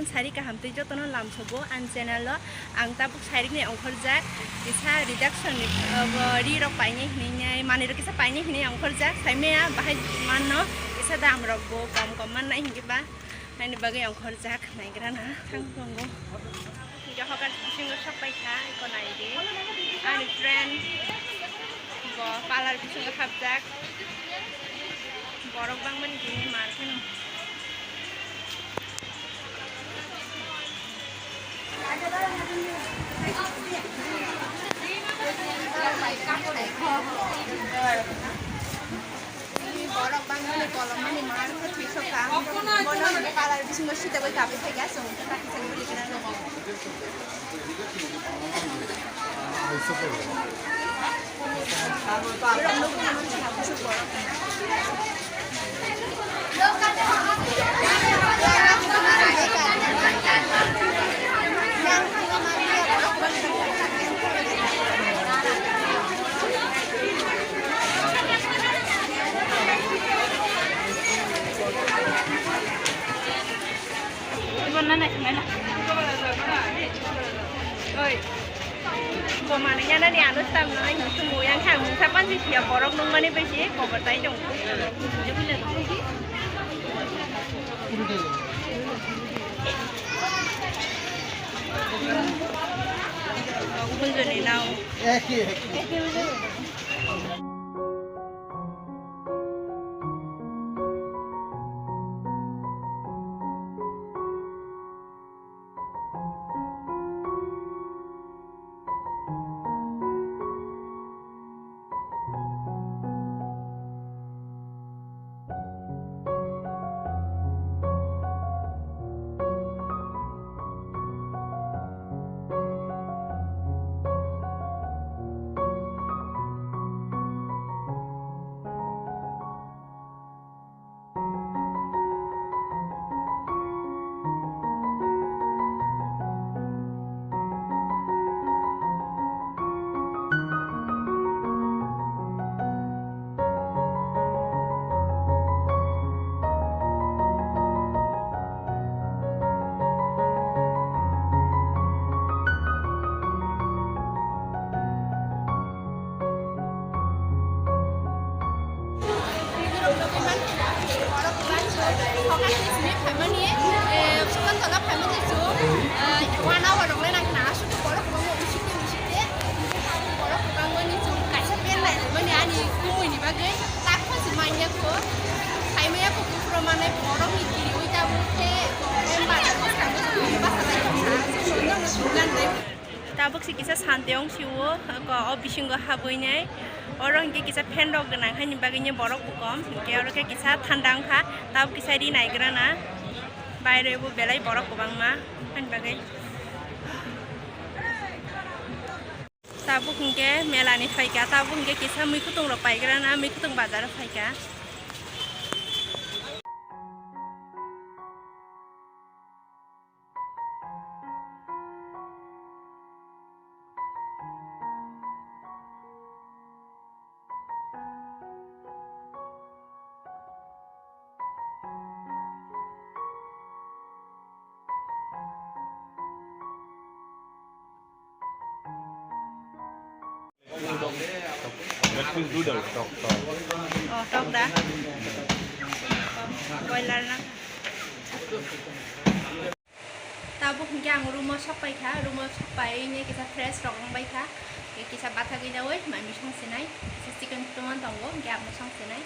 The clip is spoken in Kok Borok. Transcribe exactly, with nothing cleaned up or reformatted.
Sari kaham twi jotono lamsogo ani channel o. Ang tabuk sairik ni ongkhorjak, kisa reduction ni, uh, bo ri rok painai hinwi nai, manwi rok kisa painai hinwi ongkhorjak, saimaya bahai manno, kisa dam rok bo kom kom mannai hinkhe ba, ani bagwi ongkhorjak naigra na thang tongo. Hinkhe hokar bisingo sok paikha, eko naidi. Ani friend bo parlor bisingo hapjak. Borok bangmani kini mar kheno. Borok bangmani kolomani mar khe twi sokha. Bono parlor bisingo sitagwi kabui phaikha, chwng khe kaki chwng bwlwi gwnang. Ibo na nai thangna na. Oi. Bo manwi ya nani ano tam no ai no sumo yang khang mungsa panji sia borok nung mani besi kobo tai dong. Bujoni nao. One hour rok le nang na, aswk borok kwbangma usik te usik te, borok kwbangmani chwng kaisa pen nai mani ani kumui ni bagwi tak phan se manya kho, sai maya kho, buphuru manai borok ni kiriwi tabuk khe member bwskango basa lai tong kha, aswk no no sumgan dai. Tabuk se kisa santi wng sio, o bisingo habwi nai. Oro hinkhe kisa fan rok gwnang haini bagwi borok bo kom. Hinkhe oro khe kisa thanda wngkha. Tabuk kisa ri naigrana. Baire bo belai borok kwbangma haini bagwi. Tabuk hinkhe mela ni phaikha. Tabuk hinkhe kisa mui kutung rok paigrana, mui kutung bazar o phaikha. Oh, tok da. Boiler na. Tabuk hinkhe ang room o sok paikha, room o sok pai ne kisa fresh rok wng baikha, kisa bathagwi naui mami song sinai, kisa chicken kutung tongo, hinkhe amo song sinai.